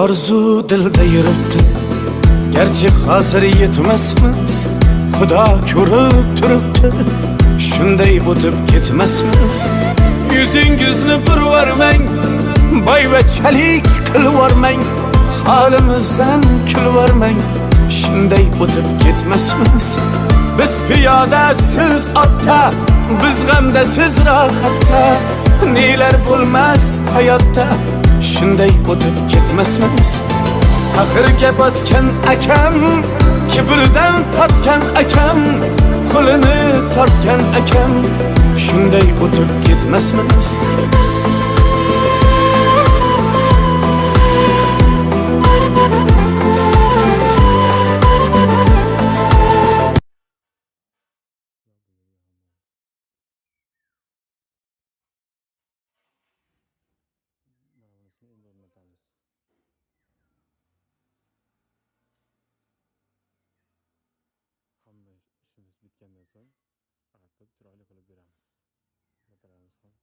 Orzu dilda yuribdi, garchi hozir yetmasmiz, Xudo ko'rib turibdi, shunday o'tib ketmasmiz. Yuzingizni burvarmang, boyvachchalik qilvormang, holimizdan kulvormang, shunday o'tib ketmasmiz. Biz piyoda, siz otda, biz g'amda, siz rohatda, nelar bo'lmas hayotda, shunday o'tib ketmasmiz. Axirga botgan akam, kibrdan totgan akam, qo'lini tortgan akam, shunday o'tib ketmasmiz. Mana bunisini endi o'rnatamiz. Hamma ishimiz bitgandan so'ng artib chiroyli qilib beramiz. Motorlarimiz ham